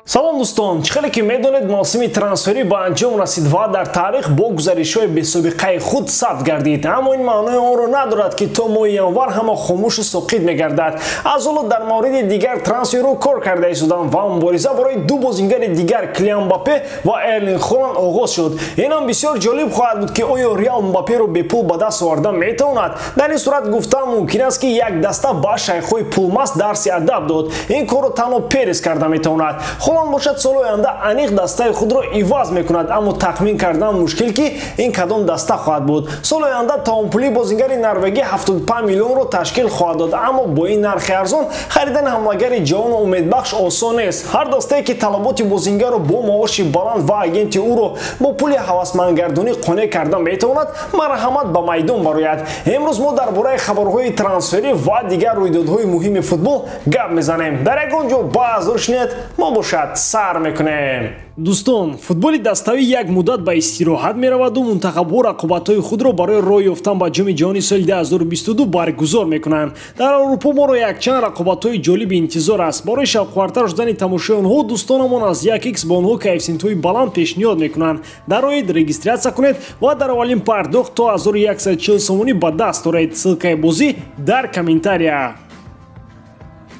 Салом дӯстон, чӣ хеле ки медонед, мавсими трансферӣ ба анҷом расид ва дар таърих бо гузаришҳои бесобиқаи худ сабт гардид. Аммо ин маънои онро надорад, ки то моҳи январ ҳама хомӯшу соқит мегардад. Аз ҳоло дар мавриди дигар трансферро кор карда истоданд ва мубориза барои ду бозингари дигар, Килиан Мбаппе ва Эрлинг Холанд, оғоз шуд. Инам бисёр ҷолиб хоҳад буд, ки оё Реал Мбапперо бепул ба даст оварда метавонад. Дар ин сурат гуфтан мумкин аст, ки як даста ба шайхҳои пулмаст дарси адаб дод. Ин корро танҳо Перес карда метавонад. Холанд бошад, соли оянда аниқ дастаи худро иваз мекунад, аммо тахмин кардан мушкил, ки ин кадом даста хоҳад буд. Соли оянда тавонпулии бозингари норвегӣ 75 миллионро ташкил хоҳад дод, аммо бо ин нархи арзон харидани ҳамлагари ҷавону умедбахш осон нест. Ҳар дастае, ки талаботи бозингарро бо маоши баланд ва агенти ӯро бо пули ҳавасмандгардонӣ қонеъ карда метавонад, марҳамат, ба майдон барояд. Имрӯз мо дар бораи хабарҳои трансферӣ ва дигар рӯйдодҳои муҳими футбол гап мезанем. Дар ягон ҷо баъзор шинед, мо бошад сар мекунем. Дӯстон, футболи даставӣ як муддат ба истироҳат мераваду мунтахабҳо рақобатҳои худро барои роҳ ёфтан ба Ҷоми ҷаҳони соли 2022 баргузор мекунанд. Дар Аврупо моро якчанд рақобатҳои ҷолиби интизор аст. Барои шавқовартар шудани тамошои онҳо дӯстонамон аз 1x ба онҳо коэффисиентҳои баланд пешниҳод мекунанд. Дароед, регистрация кунед ва дар аввалин пардохт то 1140 сомонӣ ба даст оред. Ссылкаи бозӣ дар комментария.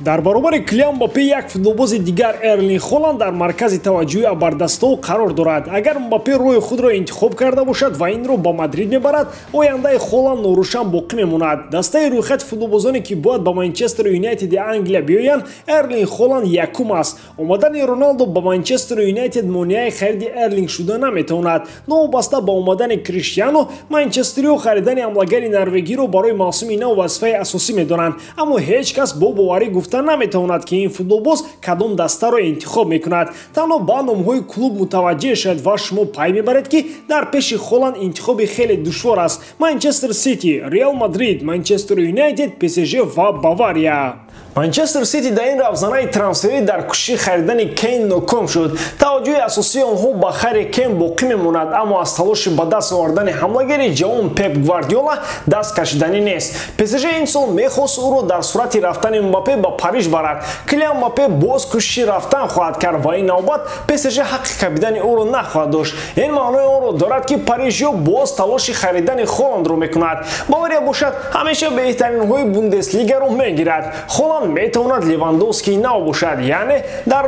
Дар баробари Килиан Мбаппе як футболбози дигар, Эрлинг Холанд, дар маркази таваҷҷӯҳи абардастҳо қарор дорад. Агар Мбаппе роҳи худро интихоб карда бошад ва инро ба Мадрид мебарад, ояндаи Холанд норӯшан боқӣ мемонад. Дастаи рӯйхати футболбозоне, ки бояд ба Манчестер Юнайтеди Англия биёянд, Эрлинг Холанд якум аст. Омадани Роналдо ба Манчестер Юнайтед монеаи хариди Эрлинг шуда наметавонад. Новобаста ба омадани Криштиану, манчестериҳо харидани ҳамлагари норвегиро барои мавсими нав вазифаи асосӣ медонанд, аммо ҳеҷ кас бо боварӣ гуфта наметавонад, ки ин футболбоз кадом дастаро интихоб мекунад. Танҳо ба номҳои клуб мутаваҷҷеҳ шавед ва шумо пай мебаред, ки дар пеши Холанд интихоби хеле душвор аст: Манчестер Сити, Реал Мадрид, Манчестер Юнайтед, ПСЖ ва Бавария. Манчестер Сити дар ин равзанаи трансферӣ дар кӯшиши харидани Кейн ноком шуд. Таваҷҷӯҳи асосии онҳо ба Харри Кейн боқӣ мемонад, аммо аз талоши ба даст овардани ҳамлагари ҷавон Пеп Гвардиола даст кашиданӣ нест. ПСЖ ин сол мехост ӯро дар сурати рафтани Мбаппе ба Париж барад. Килиан Мбаппе боз кӯшиши рафтан хоҳад кард ва ин навбат ПСЖ ҳаққи кабидани ӯро нахоҳад дошт. Ин маънои онро дорад, ки парижиё боз талоши харидани Холандро мекунад. Бавария бошад, ҳамеша беҳтаринҳои Бундеслигаро мегирад. Холанд метавонад Левандовскии нав бошад, яъне дар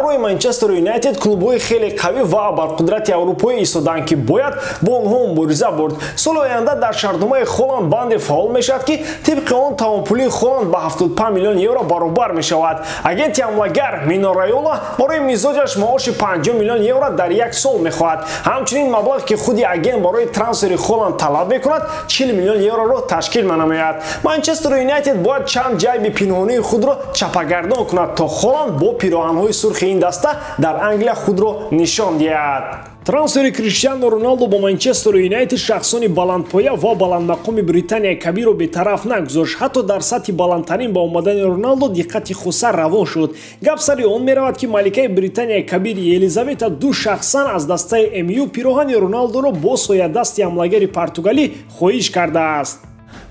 роҳи Манчестер Юнайтед клубҳои хеле қавӣ ва абарқудрати аврупоӣ истоданд, ки бояд бо онҳо мубориза бурд. Соли оянда дар шартномаи Холанд банде фаъол мешавад, ки тибқи он тавонпулии Холанд ба 75 миллион евро баробар мешавад. Агенти ҳамлагар Мино Райола барои мизоҷаш маоши 50 миллион евро дар як сол мехоҳад. Ҳамчунин маблағе, ки худи агент барои трансфери Холанд талаб мекунад, 40 миллион евроро ташкил менамояд. Манчестер Юнайтед бояд чанд ҷайби пинҳонии худро чапагардон кунад, то Холанд бо пироҳанҳои сурхи ин даста дар Англия худро нишон диҳад. Трансфери Криштиану Роналдо ба Манчестер Юнайтед шахсони баландпоя ва баландмақоми Британияи Кабирро бетараф нагузошт. Ҳатто дар сатҳи баландтарин ба омадани Роналдо диққати хоса равон шуд. Гап сари он меравад, ки маликаи Британияи Кабир Елизавета ду шахсан аз дастаи МЮ пироҳани Роналдоро бо соядасти ҳамлагари португалӣ хоҳиш кардааст.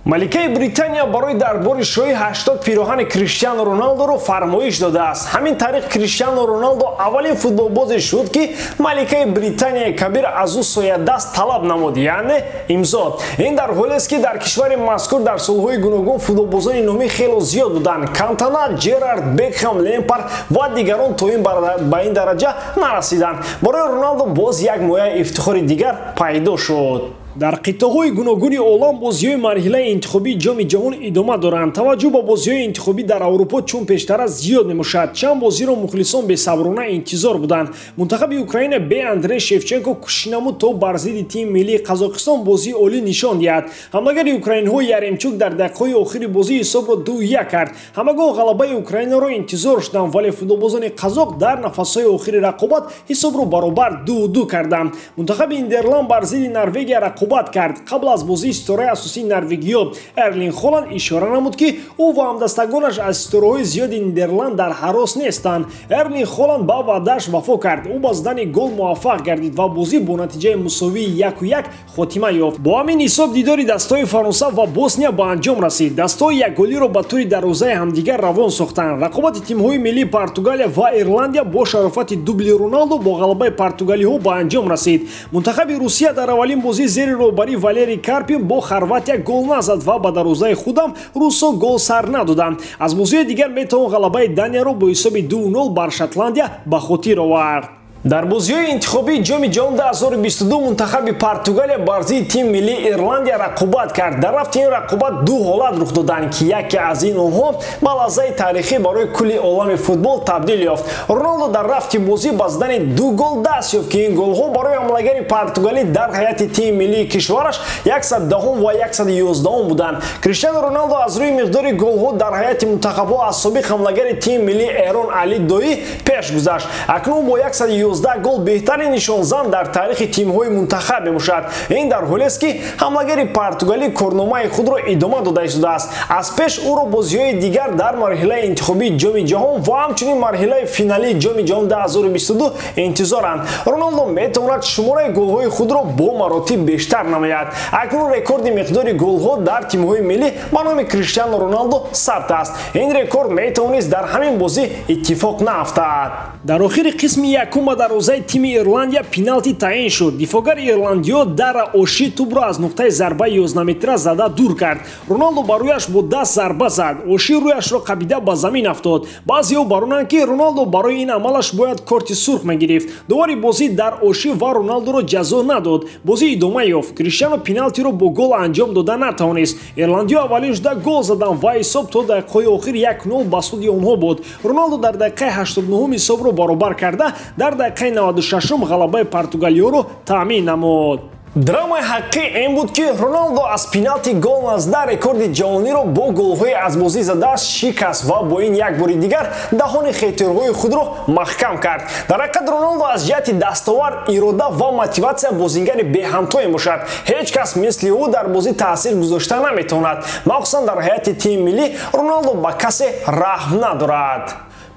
Маликаи Британия барои дарбори шоҳӣ 80 пироҳани Криштиану Роналдоро фармоиш додааст. Ҳамин тариқ Криштиану Роналдо аввалин футболбозе шуд, ки маликаи Британияи Кабир аз ӯ соядаст талаб намуд, яъне имзо. Ин дар ҳолест, ки дар кишвари мазкур дар солҳои гуногун футболбозони номӣ хело зиёд буданд: Кантона, Джерард, Бекхам, Лемпард ва дигарон то ин ба ин дараҷа нарасиданд. Барои Роналдо боз як мояи ифтихори дигар пайдо шуд. Дар қитъаҳои гуногуни олам бозиҳои марҳилаи интихобии Ҷоми ҷаҳон идома доранд. Таваҷҷӯҳ ба бозиҳои интихобӣ дар Аврупо чун пештара зиёд мебошад. Чанд бозиро мухлисон бесаброна интизор буданд. Мунтахаби Украина бе Андрей Шевченко кӯшиш намуд, то бар зидди тими миллии Қазоқистон бозии олӣ нишон диҳад. Ҳамлагари украинҳо Яремчук дар дақиқаҳои охири бозӣ ҳисобро 2-1 кард. Ҳамагон ғалабаи Украинаро интизор шуданд, вале футболбозони қазоқ дар нафасҳои охири рақобат ҳисобро баробар 2-2 карданд. Мунтахаби Нидерланд бар зидди Норвегия рақобат кард. Қабл аз бозии ситораи асосии норвегиё Эрлинг Холанд ишора намуд, ки ӯ ва ҳамдастагонаш аз ситораҳои зиёди Нидерланд дар ҳарос нестанд. Эрлинг Холанд ба ваъдааш вафо кард. Ӯ ба задани гол муваффақ гардид ва бозӣ бо натиҷаи мусовии 1-1 хотима ёфт. Бо ҳамин ҳисоб дидори дастҳои Фаронса ва Босния ба анҷом расид. Дастҳои якголиро ба тури дарвозаи ҳамдигар равон сохтанд. Рақобати тимҳои миллии Португалия ва Ирландия бо шарофати дубли Роналдо бо ғалабаи португалиҳо ба анҷом расид. Мунтахаби Русия дар аввалин бозӣ зери роҳбарии Валерий Карпин бо Хорватия гол назад ва ба дарвозаи худам русо гол сар надоданд. Аз бозиҳои дигар метавон ғалабаи Данияро бо ҳисоби 2-0 бар Шотландия ба хотир овард. Дар бозиҳои интихобии Ҷоми ҷаҳон 2022 мунтахаби Португалия бар зидди тими миллии Ирландия рақобат кард. Дар рафти ин рақобат ду ҳолат рух доданд, ки яке аз ин онҳо ба лаҳзаи таърихӣ барои кулли олами футбол табдил ёфт. Роналдо дар рафти бозӣ ба задани ду гол даст ёфт, ки ин голҳо барои ҳамлагари португалӣ дар ҳайати тими миллии кишвараш 110 ва 111 буданд. Криштиану Роналдо аз рӯи миқдори голҳо дар ҳайати мунтахабҳо аз собиқ ҳамлагари тими миллии Эрон Али Доӣ пеш гузашт. Акнун бо 111 гол беҳтарин нишонзан дар таърихи тимҳои мунтахаб мебошад. Ин дар ҳолест, ки ҳамлагари португалӣ корномаи худро идома дода истодааст. Аз пеш ӯро бозиҳои дигар дар марҳилаи интихобии Ҷоми ҷаҳон ва ҳамчунин марҳилаи финалии Ҷоми ҷаҳон 2022 интизоранд. Роналдо метавонад шумораи голҳои худро бо маротиб бештар намояд. Акнун рекорди миқдори голҳо дар тимҳои миллӣ ба номи Криштиану Роналдо сабт аст. Ин рекорд метавонист дар ҳамин бозӣ иттифоқ наафтад. Дар охири қисми якум ба дарвозаи тими Ирландия пеналти таъин шуд. Дифогари ирландиё Дара Оши тӯбро аз нуқтаи зарбаи 11 метра зада дур кард. Роналдо ба рӯяш бо даст зарба зад. Оши рӯяшро қабида ба замин афтод. Баъзеҳо баронанд, ки Роналдо барои ин амалаш бояд корти сурх мегирифт. Довари бозӣ дар Оши ва Роналдоро ҷазо надод. Бозӣ идома ёфт. Криштиано пеналтиро бо гол анҷом дода натавонист. Ирландиё аввалин шуда гол заданд ва ҳисоб то дақиқаҳои охир 1-0 ба суди онҳо буд. Роналдо дар дақиқаи 89 ҳисобро баробар карда, дар дақиқаи 96 ғалабаи португалиёро таъмин намуд. Драмаи ҳақиқӣ ин буд, ки Роналдо аз пеналти гол назда рекорди ҷаҳониро бо голҳои аз бозӣ задааш шикаст ва бо ин як бори дигар даҳони хетерҳои худро маҳкам кард. Дар ҳақиқат Роналдо аз ҷиҳати дастовар, ирода ва мотиватсия бозингари беҳамтое мебошад. Ҳеҷ кас мисли ӯ дар бозӣ таъсир гузошта наметавонад. Махсусан дар ҳайати тими миллӣ Роналдо ба касе раҳм надорад.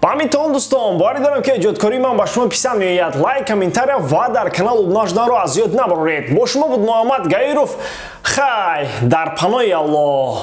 Ба ҳамин то он, дӯстон, боварӣ дорам, ки эҷодкории ман ба шумо писанд меояд. Лайк, комментария ва дар канал обуна шуданро аз ёд набароред. Бо шумо буд Муҳаммад Гаиров. Хай, дар паноҳи Аллоҳ.